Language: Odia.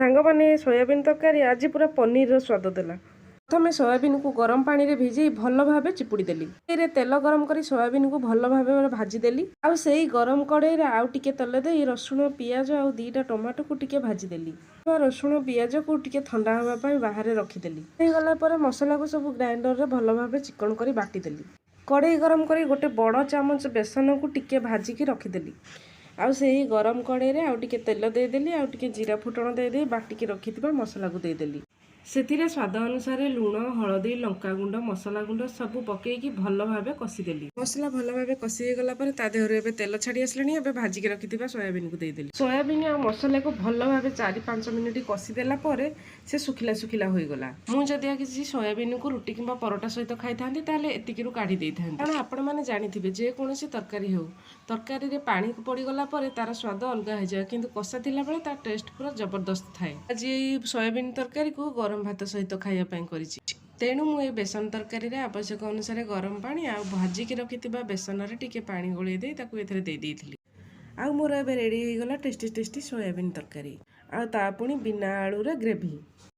ସାଙ୍ଗମାନେ, ସୋୟାବିନ୍ ତରକାରୀ ଆଜି ପୁରା ପନିରର ସ୍ୱାଦ ଦେଲା। ପ୍ରଥମେ ସୋୟାବିନ୍କୁ ଗରମ ପାଣିରେ ଭିଜେଇ ଭଲ ଭାବେ ଚିପୁଡ଼ି ଦେଲି। କଡ଼େଇରେ ତେଲ ଗରମ କରି ସୋୟାବିନ୍କୁ ଭଲ ଭାବେ ଭାଜିଦେଲି। ଆଉ ସେଇ ଗରମ କଡ଼େଇରେ ଆଉ ଟିକେ ତେଲ ଦେଇ ରସୁଣ, ପିଆଜ ଆଉ 2ଟା ଟମାଟୋକୁ ଟିକେ ଭାଜିଦେଲି। ରସୁଣ ପିଆଜକୁ ଟିକେ ଥଣ୍ଡା ହେବା ପାଇଁ ବାହାରେ ରଖିଦେଲି। ହେଇଗଲା ପରେ ମସଲାକୁ ସବୁ ଗ୍ରାଇଣ୍ଡରରେ ଭଲ ଭାବେ ଚିକଣ କରି ବାଟିଦେଲି। କଡ଼େଇ ଗରମ କରି ଗୋଟେ ବଡ଼ ଚାମଚ ବେସନକୁ ଟିକେ ଭାଜିକି ରଖିଦେଲି। ଆଉ ସେଇ ଗରମ କଡ଼େଇରେ ଆଉ ଟିକେ ତେଲ ଦେଇଦେଲି, ଆଉ ଟିକେ ଜିରା ଫୁଟଣ ଦେଇଦେଇ ବାଟିକି ରଖିଥିବା ମସଲାକୁ ଦେଇଦେଲି। ସେଥିରେ ସ୍ୱାଦ ଅନୁସାରେ ଲୁଣ, ହଳଦୀ, ଲଙ୍କାଗୁଣ୍ଡ, ମସଲା ଗୁଣ୍ଡ ସବୁ ପକେଇକି ଭଲ ଭାବେ କଷିଦେଲି। ମସଲା ଭଲ ଭାବେ କଷି ହେଇଗଲା ପରେ ତା ଦେହରୁ ଏବେ ତେଲ ଛାଡ଼ି ଆସିଲାଣି। ଏବେ ଭାଜିକି ରଖିଥିବା ସୋୟାବିନ୍କୁ ଦେଇଦେଲି। ସୋୟାବିନ୍ ଆଉ ମସଲାକୁ ଭଲ ଭାବେ 4-5 ମିନିଟ୍ କଷିଦେଲା ପରେ ସେ ଶୁଖିଲା ଶୁଖିଲା ହୋଇଗଲା। ମୁଁ ଯଦି କିଛି ସୋୟାବିନ୍କୁ ରୁଟି କିମ୍ବା ପରଟା ସହିତ ଖାଇଥାନ୍ତି, ତାହେଲେ ଏତିକିରୁ କାଢ଼ି ଦେଇଥାନ୍ତି। କାରଣ ଆପଣମାନେ ଜାଣିଥିବେ, ଯେକୌଣସି ତରକାରୀ ହେଉ, ତରକାରୀରେ ପାଣି ପଡ଼ିଗଲା ପରେ ତାର ସ୍ୱାଦ ଅଲଗା ହେଇଯାଏ, କିନ୍ତୁ କଷା ଥିଲାବେଳେ ତା ଟେଷ୍ଟ ପୁରା ଜବରଦସ୍ତ ଥାଏ। ଆଜି ଏଇ ସୋୟାବିନ୍ ତରକାରୀକୁ ଗରମ ଭାତ ସହିତ ଖାଇବା ପାଇଁ କରିଛି। ତେଣୁ ମୁଁ ଏ ବେସନ ତରକାରୀରେ ଆବଶ୍ୟକ ଅନୁସାରେ ଗରମ ପାଣି ଆଉ ଭାଜିକି ରଖିଥିବା ବେସନରେ ଟିକେ ପାଣି ଗୋଳେଇ ଦେଇ ତାକୁ ଏଥିରେ ଦେଇ ଦେଇଥିଲି। ଆଉ ମୋର ଏବେ ରେଡ଼ି ହେଇଗଲା ଟେଷ୍ଟି ଟେଷ୍ଟି ସୋୟାବିନ୍ ତରକାରୀ, ଆଉ ତା ପୁଣି ବିନା ଆଳୁରେ ଗ୍ରେଭି।